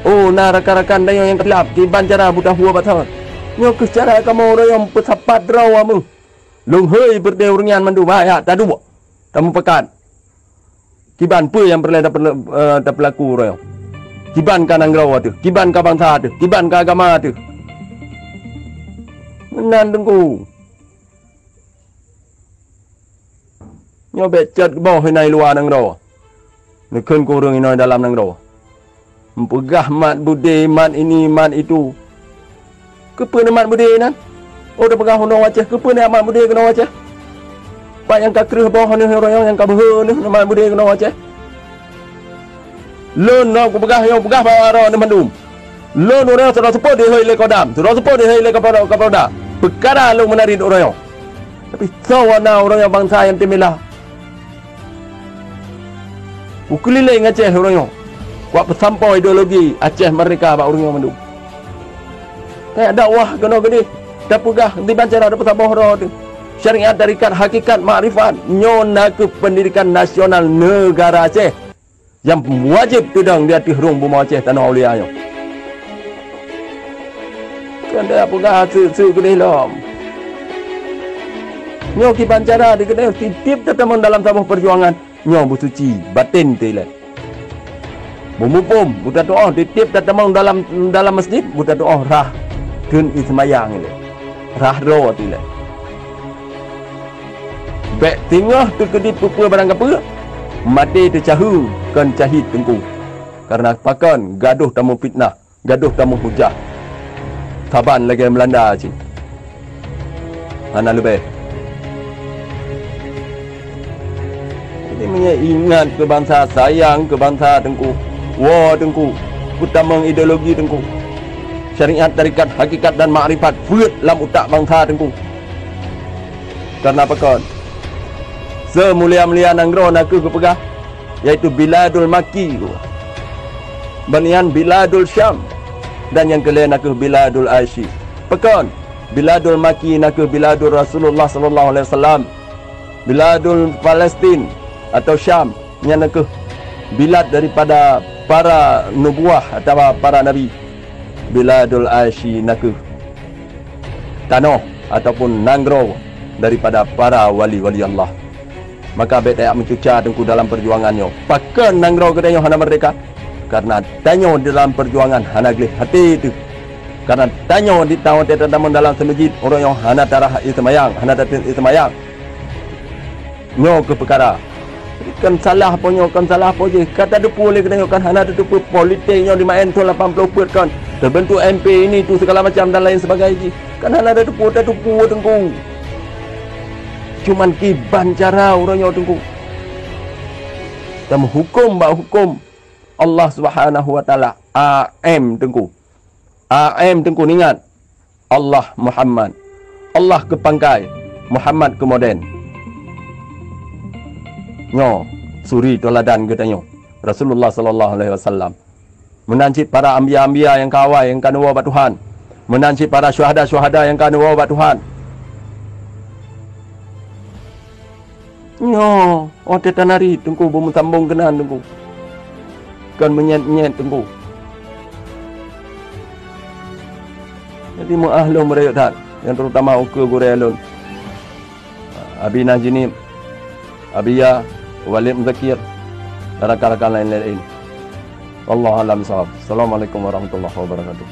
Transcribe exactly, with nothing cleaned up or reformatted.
Oh, na rakan-rakan tanyoe nyang khilaf, kiban cara buta hue bak thon. Nyoe kheueh cara kamoe ureuëng nyang peusapat droe meuh. Lôn hôi peureudeh ureuëng nyan mandum, hai, ha, taduek. Tameupakat. Kiban peue nyang peureulée tapeula-, eh, tapeulaku uroe nyoe? Kiban ka nanggroe teuh, kiban ka bansa teuh, kiban ka agama teuh. Meunan Teungku. Nyoe bék cot boh inan luwa nanggroe. Neukheun keu ureuëng inong dalam nanggroe. Meupeugah mat beudé, mat ini, mat itu. Keupeue neumat beudé nan? Oh, tapeugah unoe Aceh, keupeue neumat beudé keunoe Aceh? Pat nyang ka kreueh boh neuh uroe nyoe, nyang ka beuhe neuh neumat beudé keunoe Aceh? Lôn nyoe kupeugah, nyoe peugah bak droeneuh mandum. Lôn uroe nyoe sidroe seupôt dihôi lé Kodam, sidroe seupôt dihôi lé Kapolda, Kapolda. Peukara lôn meunarit uroe nyoe. Tapi soe na uroe nyoe bansa nyang teumilah? Kukeulileng Aceh uroe nyoe, kuat peusampoe ideologi Aceh Merdeka bak ureuëng nyoe mandum. Kaya dakwah keunoe keudeh, tapeugah diban cara tapeusaboh droe teuh. Syariat, tarekat, hakikat, makrifat, nyoe na kheueh peundidikan nasional neugara Aceh nyang wajéb teudong di ateueh rhueng bumoe Aceh tanoh aulia nyoe. Keuneuk peugah seuek-seuek keudeh lom. Nyoe kiban cara di keudeh tieb-tieb tatamong dalam saboh peujuangan. Nyoe beusuci batén teuh ilée. Beumuphom, beutatuoh tieb-tieb tatamong dalam, dalam masjid, beutatuoh rhah kheun ie seumayang ilée. Rhah droe teuh ilée. Bék teungoh teukeudit peue-peue barang kapeue, maté teucaheue kon cahid Teungku. Kareuna pakon gadôh tameufitnah, gadôh tamuhujah. Saban lagée Meulanda cit. Hana leubeh. Jadi, meunyoe ingat keu bansa, sayang keu bansa Teungku, woe Teungku, peutamong ideologi Teungku. Syariat, tarekat, hakikat dan makrifat peuet lam utak bansa Teungku. Kareuna pakon? Seumulia-mulia nanggroe na kheueh geupeugah, yaitu Biladul Makki, ban nyan Biladul Syam, dan nyang keulhée na kheueh Biladul Aisyi. Pakon? Biladul Makki na kheueh Biladul Rasulullah sallallahu alaihi wasallam. Biladul Palestin atau Syam, nyan na kheueh bilad daripada para nubuwah atawa para nabi. Biladul Aisyi na kheueh tanoh ataupun nanggroe daripada para wali-wali Allah. Maka bék tajak meucuca Teungku dalam peujuangan nyoe. Pakon nanggroe geutanyoe hana meurdeka? Kareuna tanyoe dalam peujuangan hana gleh até teuh. Kareuna tanyoe di tawoe tatamong dalam seumeujid, uroe nyoe hana tarhah ie seumayang, hana tateun ie seumayang. Nyoe kheueh peukara. Kon salah po nyoe, kon salah po jih. Ka tateupeue lé geutanyoe kan hana tateupeue politik nyoe dimaén thon lapan ploh peuet kon. Teubeuntuk M P ini tu segala macam dan lain sebagainya jih. Kan hana tateupeue, tateupeue Teungku. Cuman kiban cara uroe nyoe Teungku. Tameuhuköm bak huköm Allah Subhanahu wa Taala. A M Teungku. A M Teungku, ingat. Allah Muhammad. Allah kheueh pangkai, Muhammad kheueh modern. Nyoe suri teuladan geutanyoe, Rasulullah sallallahu alaihi wasallam. Meunan cit para anbiya-anbiya nyang ka awai nyang ka neuwoe bak Tuhan. Meunan cit para syuhada-syuhada nyang ka neuwoe bak Tuhan. Nyoe, watée tanari Teungku beumeusambong keunan Teungku. Kon meunyét-nyét Teungku. Jadi meuáh lôn meurayeuk that, nyang terutama ukeue gurée lôn, Abi Najinib, Abi Ya, Walid Muzakir, dan rakan-rakan laén-laén. Wallahu a'lam bishawab. Assalamualaikum warahmatullahi wabarakatuh.